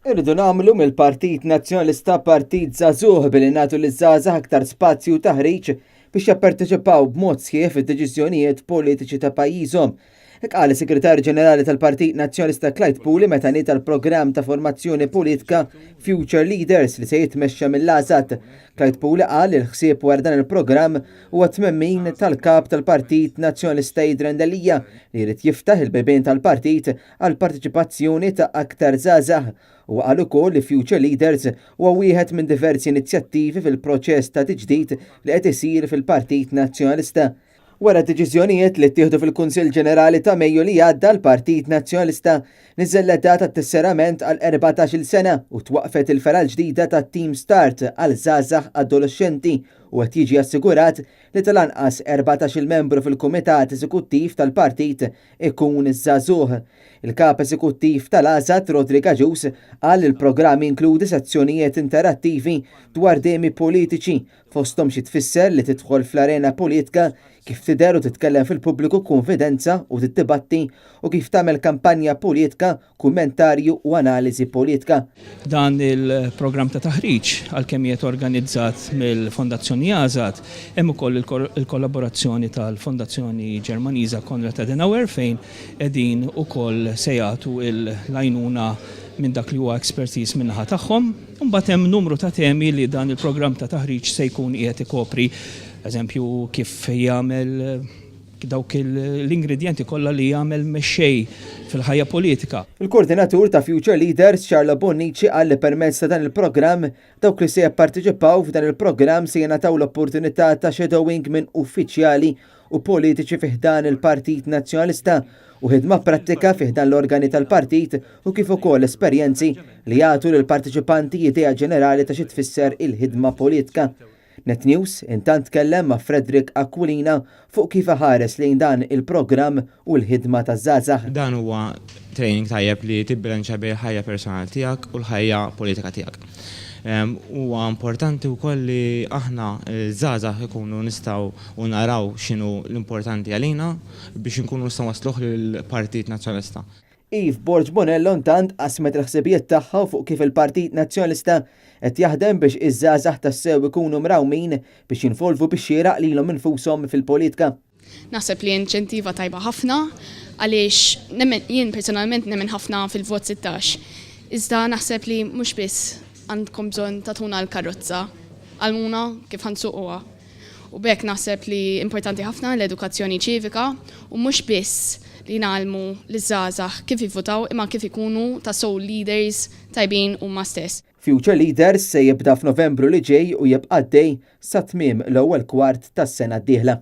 Irridu nagħmlu mill-Partit Nazzjonalista partit żagħżugħ billi nagħtu liż-żgħażagħ aktar spazju u taħriġ biex japparteċipaw b'mod sħiħ fid-deċiżjonijiet politiċi ta' pajjiżhom. Hekk qal is-Segretarju Ġenerali tal-Partit Nazzjonalista Clyde Puli meta nieda l-programm ta' formazzjoni politika Future Leaders li se jitmexxa mill-AŻAD. Clyde Puli qal li l-ħsieb wara dan il-programm huwa t-tmemmin tal-Kap tal-Partit Nazzjonalista Adrian Delia li jrid jiftaħ il-bibien tal-partit għall-parteċipazzjoni ta' aktar żgħażagħ. Huwa qal ukoll li Future Leaders huwa wieħed minn diversi inizjattivi fil-proċess ta' tiġdid li qed isir fil-Partit Nazzjonalista. Wara d-deċiżjonijiet li ttieħdu fil-Kunsill Ġenerali ta' Mejju li għadda l-Partit Nazzjonalista niżżel l-età tat-tesserament għal 14-il sena u twaqqfet il-fergħa l-ġdida ta' Team Start għal żgħażagħ adolexxenti u qed jiġi assigurat li tal-anqas 14-il membru fil-Kumitat Eżekuttiv tal-Partit ikun żagħżugħ. Il-Kap Eżekuttiv tal-AŻAD, Roderick Agius, qal li l-programm jinkludi sezzjonijiet interattivi dwar temi politiċi, fosthom xi tfisser li tidħol fl-arena politka, kif tidher u titkellem fil-pubbliku b'kunfidenza u tiddibatti u kif tagħmel kampanja politka kummentarju u analiżi politka. Dan il-programm ta' taħriġ, għalkemm qiegħed organizzat mill-Fondazzjoni AŻAD, hemm ukoll il-kollaborazzjoni tal-Fondazzjoni Ġermaniża Konrad Adenauer fejn qegħdin ukoll se jagħtu l-għajnuna minn dak li huwa expertise min-naħa tagħhom. Imbagħad hemm numru ta' temi li dan il-programm ta' taħriġ se jkun qiegħed ikopri, eżempju kif jagħmel dawk l-ingredjenti kollha li jagħmel mexxej fil-ħajja politika. Il-Koordinatur ta' Future Leaders, Charlo Bonnici qal li permezz ta' dan il-programm, dawk li se japparteċipaw f'dan il-programm se jingħataw l-opportunità ta' shadowing minn uffiċjali u politiċi fi ħdan il-Partit Nazzjonalista u ħidma prattika fi ħdan l-organi tal-partit u kif ukoll esperjenzi li jagħtu lill-parteċipanti idea ġenerali ta' xi tfisser il-ħidma politika. Net News intant tkellem ma' Frederick Aquilina fuq kif iħares lejn dan il-programm u l-ħidma taż-żgħażagħ. Dan huwa training tajjeb li tibbilanċja bejn il-ħajja personali tiegħek u l-ħajja politika tiegħek. Huwa importanti wkoll li aħna ż-żgħażagħ ikunu nistgħu u naraw x'inhu l-importanti għalina biex inkunu nistgħu nwassluh lill-Partit Nazzjonalista. Eve Borg Bonello intant qasmet il-ħsibijiet tagħha fuq kif il-Partit Nazzjonalista qed jaħdem biex iż-żgħażagħ tassew ikunu mrawmin biex jinvolvu bix-xieraq lilhom infushom fil-politika. Naħseb li inċentiva tajba ħafna għaliex nemmen jien personalment nemmen ħafna fil-vot 16. Iżda naħseb li mhux biss għandkom bżonn tagħtuna l-karozza, għallmuna kif ħa nsuquha. U b'hekk naħseb li importanti ħafna l-edukazzjoni ċivika u mhux biss li ngħallmu liż-żgħażagħ kif jivvutaw imma kif ikunu tassew leaders tajbin huma stess. Future Leaders se jibda f'Novembru li ġej u jibqa' għaddej sa tmiem l-ewwel kwart tas-sena d-dieħla.